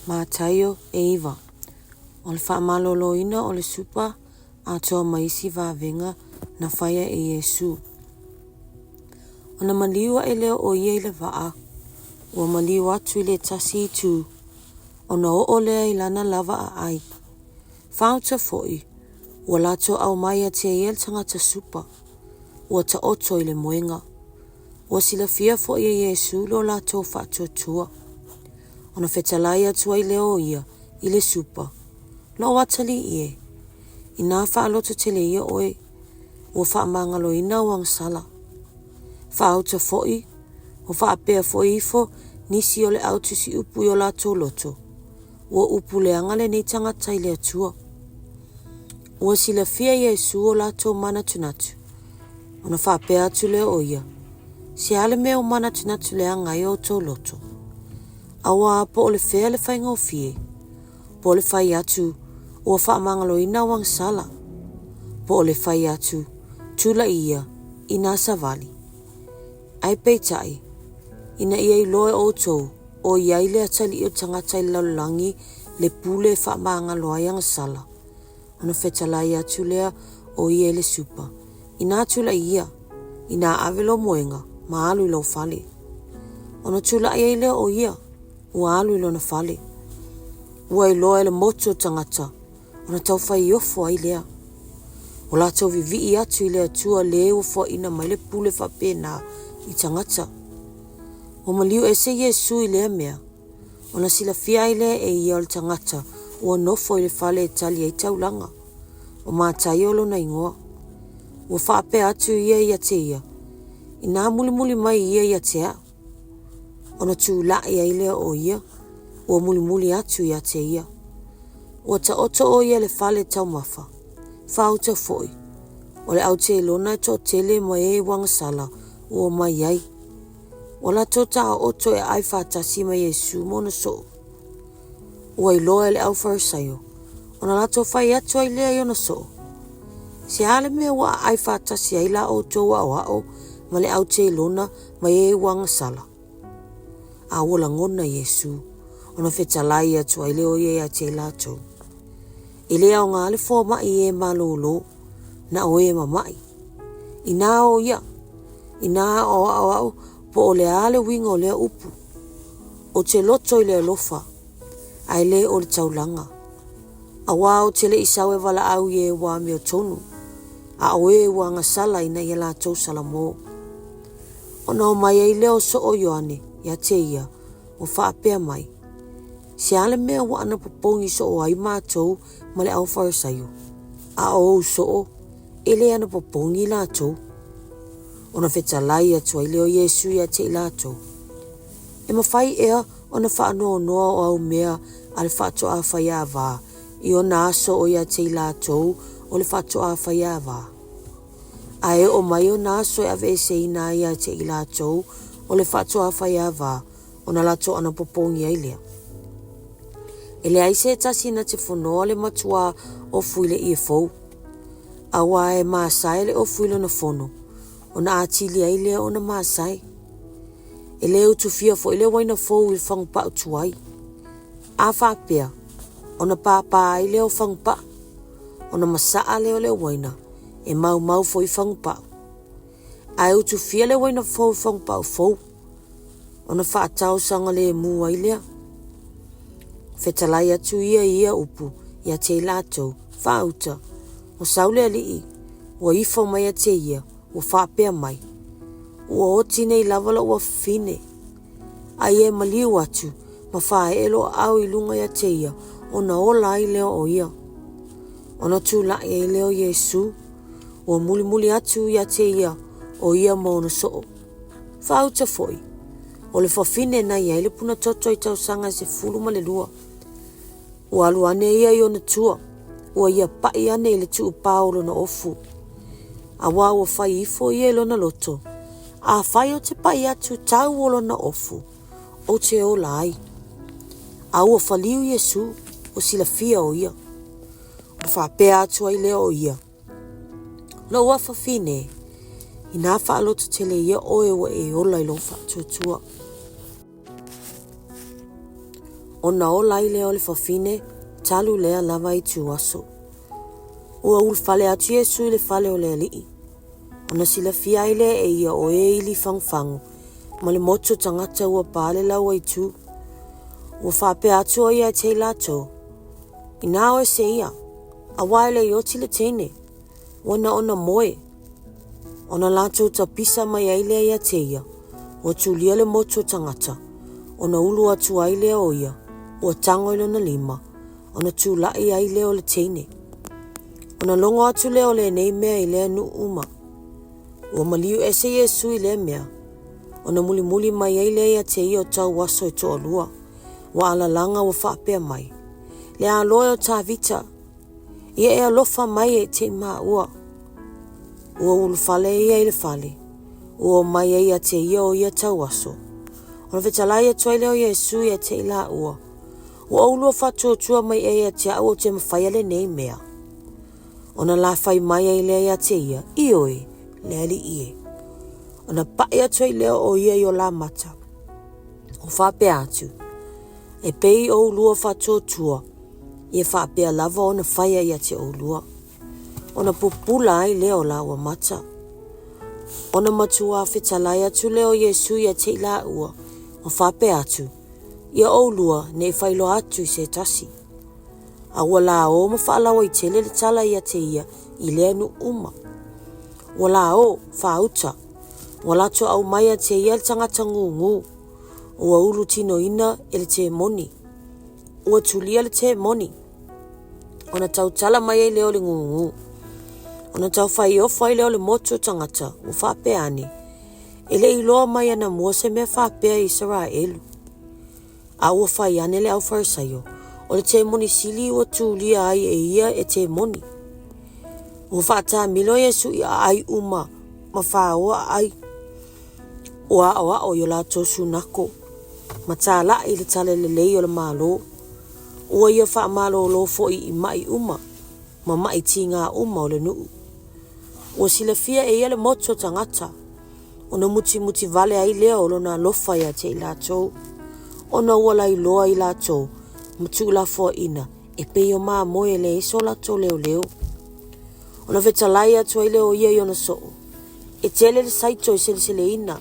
Mataio 9. O le faamaloloina o le supa atoa ma isi vavega na faia e Iesu. Ona maliu aʻe lea o ia i le vaa, ua maliu atu i le tasi itu, ona oo lea i lana lava aai. Faauta foi, ua latou aumai ia te ia le tagata supa, ua taoto i le moega. Ua silafia foi e Iesu lo latou faatuatua. Ona fetalai atu ai lea o ia i le supa, Lou atalii e, inā faalototele ia oe, ua faamagaloina au agasala. Faauta foi, ua faapea foi ifo nisi o le au tusiupu i o latou loto, ua upu leaga lenei tagata i le Atua. Ua silafia e Iesu o latou manatunatu, ona faapea atu lea o ia, Se a le mea ua manatunatu leaga ai outou loto? Auā po o le fea le faigofie, po o le fai atu, Ua faamagaloina au agasala, po o le fai atu, Tulaʻi ia, inā savali. Ae peitai, ina ia iloa e ʻoutou o i ai le atalii o le tagata i le lalolagi le pule e faamagalo ai agasala, ona fetalai atu lea o ia i le supa, Inā tulaʻi ia, inā ave lou moega ma alu i lou fale. Ona tulaʻi ai lea o ia, ua alu i lona fale. Ua iloa e le motu o tagata, ona taufaiofo ai lea. Ua latou vivii atu i le Atua le ua foaina mai le pule faapena i tagata. Ua maliu ese Iesu i lea mea, ona silafia ai lea e ia o le tagata ua nofo i le fale e tali ai taulaga, o Mataio lona igoa. Ua faapea atu ia ia te ia, Inā mulimuli mai ia ia te aʻu. Ona tulaʻi ai lea o ia, ua mulimuli atu ia te ia. Ua taoto o ia i le fale taumafa, faauta foi, o le au teilona e toatele ma e ua agasala ua omai ai. Ua latou taoto e aai faatasi ma Iesu ma ona soo. Ua iloa e le au Farisaio, ona latou fai atu ai lea i ona soo, Se a le mea ua aai faatasi ai la outou aoao ma le au teilona ma e ua agasala? A ua lagona Iesu, ona fetalai atu ai lea o ia ia te i latou, E le aoga le foamai i e malōlō, na o e mamaʻi. Inā o ia, inā aoao au po o le a le uiga o lea upu, Ou te loto i le alofa, ae le o le taulaga. Auā ou te le i sau e valaau i e ua amiotonu, a o e ua agasala ina ia latou salamo. Ona omai ai lea o soo Ioane ia te ia, ua faapea mai, Se a le mea ua anapopogi soo ai matou ma le au Farisaio, a o ou soo e le anapopogi latou? Ona fetalai atu ai lea o Iesu ia te i latou, E mafai ea ona faanoanoa o au mea a le faatoa faiava i ona aso o ia te i latou o le faatoa faiava? Ae oo mai ona aso e aveeseina ai ia te i latou o le faatoa faiava ona latou anapopogi ai lea. E leai se tasi na te fonoa le matuā ofu i le ie fou, auā e masae le ofu i lona fono, ona atili ai lea ona masae. E le utufia foi le uaina fou i le fagupau tuai. A faapea, ona pāpā ai lea o fagupau, ona masaa lea o le uaina, e maumau foi fagupau. Ae utufia le uaina fou i fagupau fou, ona faataosagalemu ai lea. Fetalai atu ia i ia upu ia te i latou, Faauta, ua sau le alii, ua ifo mai ia te ia, ua faapea mai, Ua oti nei lava lou afafine, a ia e maliu atu ma faaee lou aao i luga ia te ia, ona ola ai lea o ia. Ona tulaʻi ai lea o Iesu, ua mulimuli atu ia te ia o ia ma ona soo. Faauta foi, o le fafine na i ai le punatoto i tausaga e 12. Ua alu ane ia i ona tua, ua ia paʻi ane i le tuupā o lona ofu. Auā ua fai ifo ia i lona loto, Afai ou te paʻi atu tau o lona ofu, ou te ola ai. A ua faliu Iesū, ua silafia o ia. Ona faapea atu ai lea o ia, Lou afafine, inā faalototele ia oe ua e ola i lou faatuatua. Ona ola ai lea o le fafine talu lea lava ituaso. Ua ulufale atu Iesu i le fale o le alii, ona silafia ai lea e ia o e ili fagufagu ma le motu o tagata ua pa le lau aitu. Ua faapea atu o ia ia te i latou, Inā o ese ia, auā e le i oti le teine, ua na ona moe. Ona latou tapisa mai ai lea ia te ia, ua tulia le motu o tagata, ona ulu atu ai lea o ia, ua tago i lona lima, ona tulai ai lea o le teine. Ona logo atu lea o lenei mea i lea nuu uma. Ua maliu ese Iesu i lea mea, ona mulimuli mai ai lea ia te ia o tau aso e toalua, ua alalaga ua faapea mai, Le alo e o Tavita, ia e alofa mai e te i maua. Ua ulufale ia i le fale, ua o mai ai ia te ia o ia tau aso. Ona fetalai atu ai lea o Iesu ia te i laua, Ua oulua faatuatua mai ea ia te au ou te mafaia lenei mea? Ona lafai mai ai lea ia te ia, Ioe, le Alii e. Ona paʻi atu ai lea o ia i o la mata, ua faapea atu, E pei oulua faatuatua, ia faapea lava ona faia ia te oulua. Ona pupula ai lea o lāua mata. Ona matuā fetalai atu lea o Iesu ia te i lāua, ma faapea atu, Ia oulua ne i faailoa atu i se tasi. A ua laō ma faalauaitele le tala ia te ia i lea nuu uma. Ua laō, faauta, ua latou aumai ia te ia le tagata gūgū, ua ulutinoina e le temoni. Ua tulia le temoni, ona tautala mai ai lea o le gūgū. Ona taufaaiofo ai lea o le motu o tagata, ua faapea ane, E le i iloa mai anamua se mea faapea i Isaraelu. A ua fai ane le aufarisaio, o le temoni sili ua tulia ai e ia e temoni. Ua faatamilo Iesu i aai uma ma faoa aai. Ua aoao i o latou sunako ma tālaʻi i le tala lelei o le Malo. Ua ia faamalōlō foi i maʻi uma ma maʻi tigā uma o le nuu. Ua silafia e ia le motu o tagata, ona mutimuti vale ai lea o lona alofa ia te i latou, ona ua lailoa i latou ma tuulafoaina e pei o mamoe e leai so latou leoleo. Ona fetalai atu ai lea o ia i ona soo, e tele le saito e seleseleina,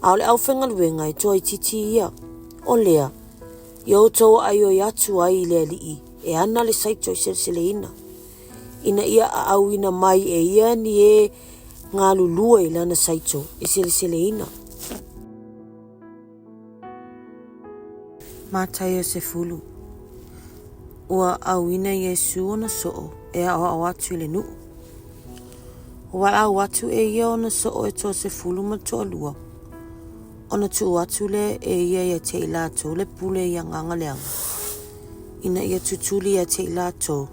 a o le aufaigaluega e toaitiiti ia. O lea, ia outou aaioi atu ai i le Alii e ana le saito i seleseleina, ina ia aauina mai e ia ni e galulue i lana saito e seleseleina. Mataio 10. Ua auina Iesu ona soo e aoao atu i le nuu. Ua valaau atu e ia ona soo e toasefulu ma le toalua, ona tuu atu lea e ia ia te i latou le pule i agaga leaga, ina ia tutuli ia te i latou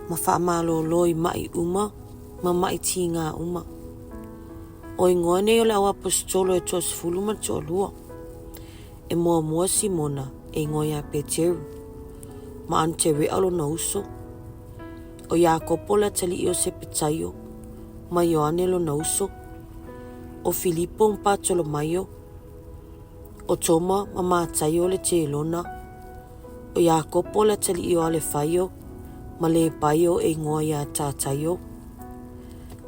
ma faamalōlō i maʻi uma ma maʻi tigā uma. O igoa nei o le auaposetolo e toasefulu ma le toalua. E muamua Simona e igoa iā Peteru, ma Aneterea lona uso, o Iakopo le atalii o Sepetaio, ma Ioane lona uso, o Filipo ma Patolomaio, o Toma ma Mataio le Telona, o Iakopo le atalii o Alefaio, ma Lepaio e igoa iā Tataio,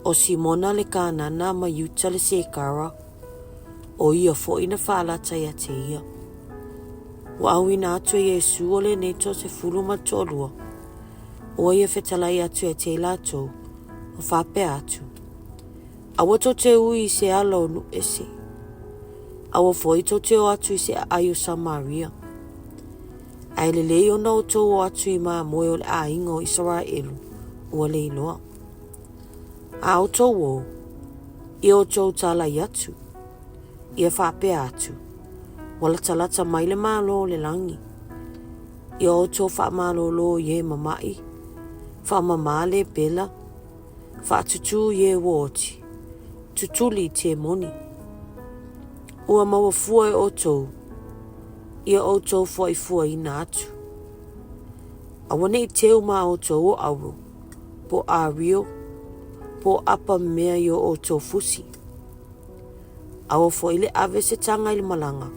o Simona le Kanana ma Iuta le Sekara, o ia foi na faalata ia te ia. Ua auina atu e Iesu o lenei toasefulu ma le toalua, ua ia fetalai atu ia te i latou, ma faapea atu, Aua tou te ui i se ala o nuu ese. Aua foi tou te o atu i se aai o Samaria. Ae lelei ona outou o atu i mamoe o le aiga o Isaraelu ua leiloa. A outou o, ia outou talai atu, ia faapea atu, Ua latalata mai le Malo o le lagi. Ia outou faamalōlō i e mamaʻi, faamamā le pela, faatutū i e ua oti, tutuli i temoni. Ua maua fua e outou, ia outou fuaifuaina atu. Aua ne i teu ma outou o auro, po o ario, po o apa mea i o outou fusi. Aua foi le ave se taga i le malaga.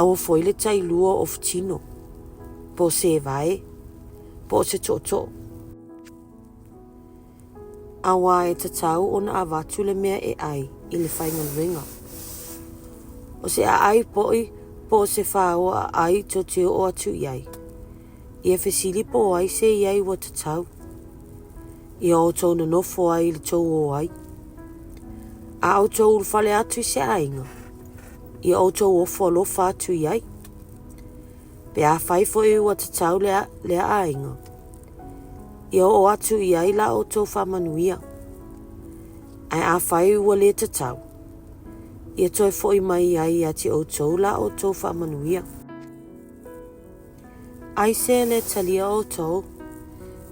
Aua foi le tailua o futino, po o se vae, po o se tootoo. Auā e tatau ona avatu le mea e ai i le faigaluega. O se aai poʻi po o se fāoa aai tou te oo atu i ai, ia fesili po o ai se i ai ua tatau, ia outou nonofo ai i le tou o ai. A outou ulufale atu i se aiga, ia outou ofo alofa atu i ai. Pe afai foi ua tatau lea aiga, ia oo atu i ai la outou faamanuia. Ae afai ua le tatau, ia toe foi mai ai ia te outou la outou faamanuia. Aisea e le talia outou,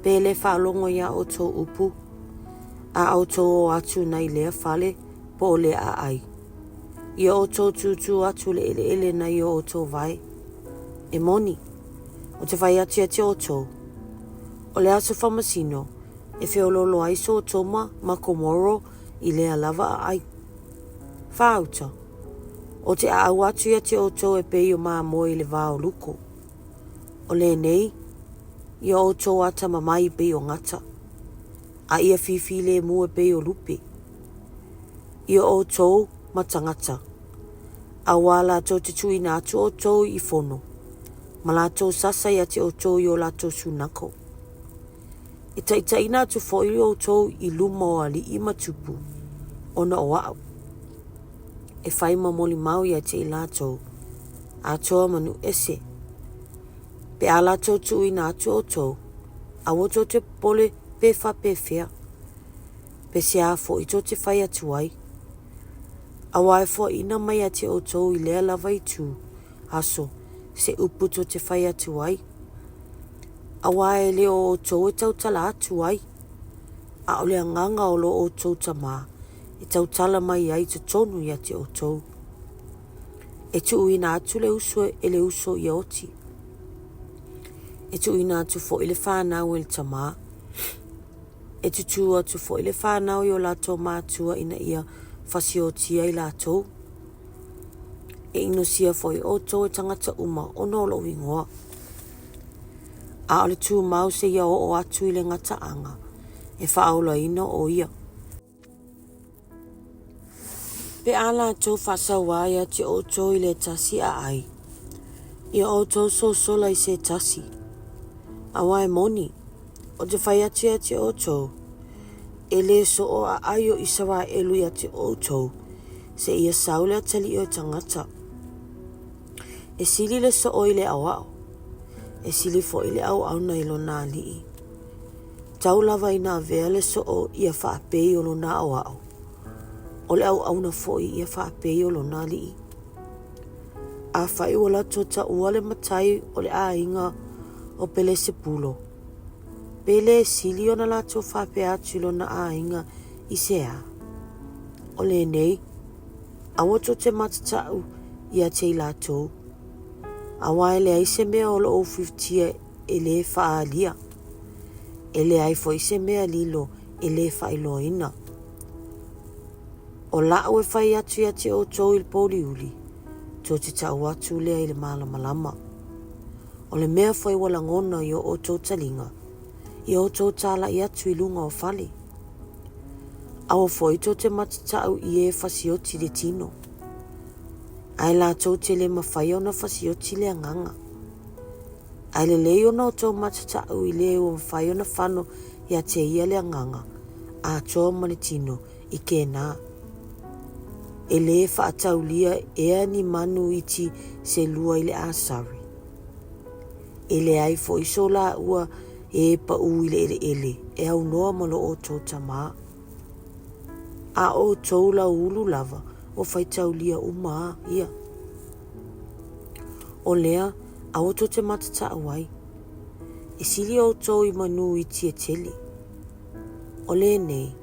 pe le faalogo iā outou upu, a outou o atu nai lea fale po o lea aai, ia outou tūtū atu le eleele nai o outou vae. E moni, ou te fai atu ia te outou, o le aso faamasino e feoloolo ai Sotoma ma Komoro i lea lava aai. Faauta, ou te aau atu ia te outou e pei o mamoe i le va o luko. O lenei, ia outou atamamai e pei o gata, a ia fifilemu e pei o lupe. Ia outou ma tagata, auā latou te tuuina atu outou i fono, ma latou sasa ia te outou i o latou sunako. E taitaiina atu foi outou i luma o alii ma tupu, ona o aʻu, e fai ma molimau ia te i latou, atoa ma nuu ese. Pe a latou tuuina atu outou, aua tou te popole pe faapefea, pe se a foi tou te fai atu ai. Auā e foaina mai ia te outou i lea lava itu aso se upu tou te fai atu ai, auā e le o outou e tautala atu ai, a o le Agaga o lo outou Tamā e tautala mai ai i totonu ia te outou. E tuuina atu le uso e le uso ia oti, e tuuina atu foi le fanau e le tamā, e tutū atu foi le fanau i o latou matua ina ia fasiotia i latou. E inosia foi outou e tagata uma ona o lou igoa. A o le tumau seia oo atu i le gataaga, e faaolaina o ia. Pe a latou faasauā ia te outou i le tasi aai, ia outou sosola i se tasi. Auā e moni, ou te fai atu ia te outou, e le soo aai o Isaraelu ia te outou, seia sau le atalii o le tagata. E sili le soo i le aoao, e sili foi le auauna i lona alii. Tau lava ina avea le soo ia faapei o lona aoao, o le auauna foi ia faapei o lona alii. Afai ua latou taua le matai o le aiga o Pelesepulo, pe le sili ona latou faapea atu i lona aiga i se a? O lenei, aua tou te matatau ia te i latou, auā e leai se mea o lo o ufiufitia e le faaalia, e leai foi se mea lilo e le faailoaina. O laʻu e fai atu ia te outou i le pouliuli, tou te tau atu lea i le malamalama. O le mea foi ua lagona i o outou taliga, ia outou talai atu i luga o fale. Aua foi tou te matatau i e fasioti le tino, ae latou te le mafaia ona fasioti le agaga. Ae lelei ona outou matatau i le ua mafai ona fano ia te ia le agaga atoa ma le tino i kēnā. E lē faataulia ea ni manu iti se lua i le asari. E leai foi so laua e paū i le eleele e aunoa ma lo outou Tamā. A o outou lauulu lava ua faitaulia uma a ia. O lea, aua tou te matatau ai. E sili outou i manū iti e tele. O lenei,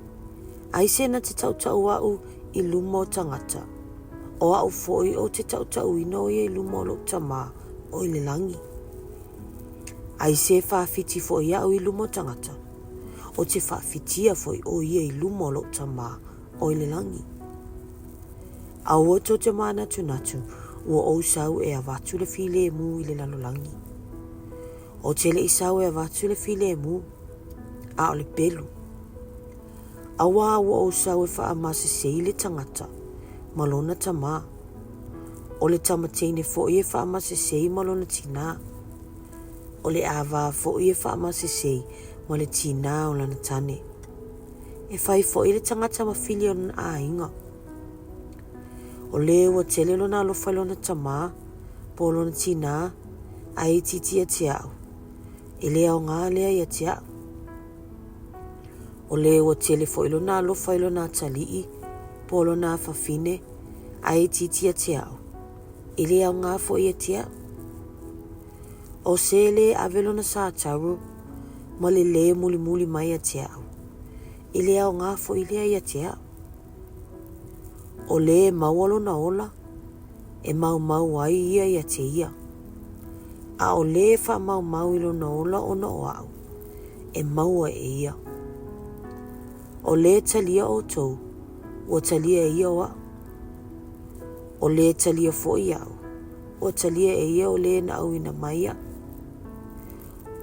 aisea na te tautau aʻu i luma o tagata, o aʻu foi ou te tautauina o ia i luma o loʻu Tamā o i le lagi. Aisea e faafiti foi aʻu i luma o tagata, ou te faafitia foi o ia i luma o loʻu Tamā o i le lagi. Aua tou te mānatunatu, Ua ou sau e avatu le filemu i le lalolagi. Ou te le i sau e avatu le filemu, a o le pelu. Auā ua ou sau e faamasesei le tagata ma lona tamā, o le tama teine foi e faamasesei ma lona tinā, o le āvā foi e faamasesei ma le tinā o lana tane. E fai foi le tagata ma fili o lona aiga. O le ua tele lona alofa i lona tamā po o lona tinā ae itiiti ia te aʻu, e le aoga lea ia te aʻu. O le ua tele foi lona alofa i lona atalii po o lona afafine ae itiiti ia te aʻu, e le aoga foi ia te aʻu. O se le ave lona sataro ma le lē mulimuli mai ia te aʻu, e le aoga foi lea ia te aʻu. O le e maua lona ola, e maumau ai ia ia te ia, a o le e faamaumau i lona ola ona o aʻu, e maua e ia. O le e talia ʻoutou, ua talia e ia o aʻu. O le e talia foi aʻu, ua talia e ia o le na auina mai aʻu.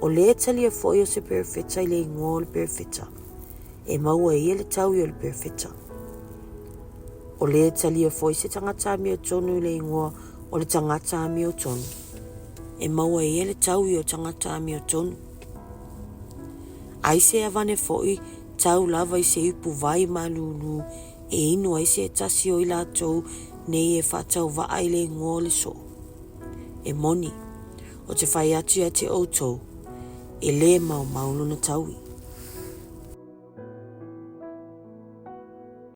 O le e talia foi o se perofeta i le igoa o le perofeta, e maua e ia le taui o le perofeta. O le e talia foi se tagata amiotonu i le igoa o le tagata amiotonu, e maua e ia le taui o tagata amiotonu. Aisea avane foi tau lava i se ipu vai malūlū e inu ai se tasi o i latou nei e faatauvaa i le igoa o le soo? E moni, ou te fai atu ia te ʻoutou, e lē maumau lona taui.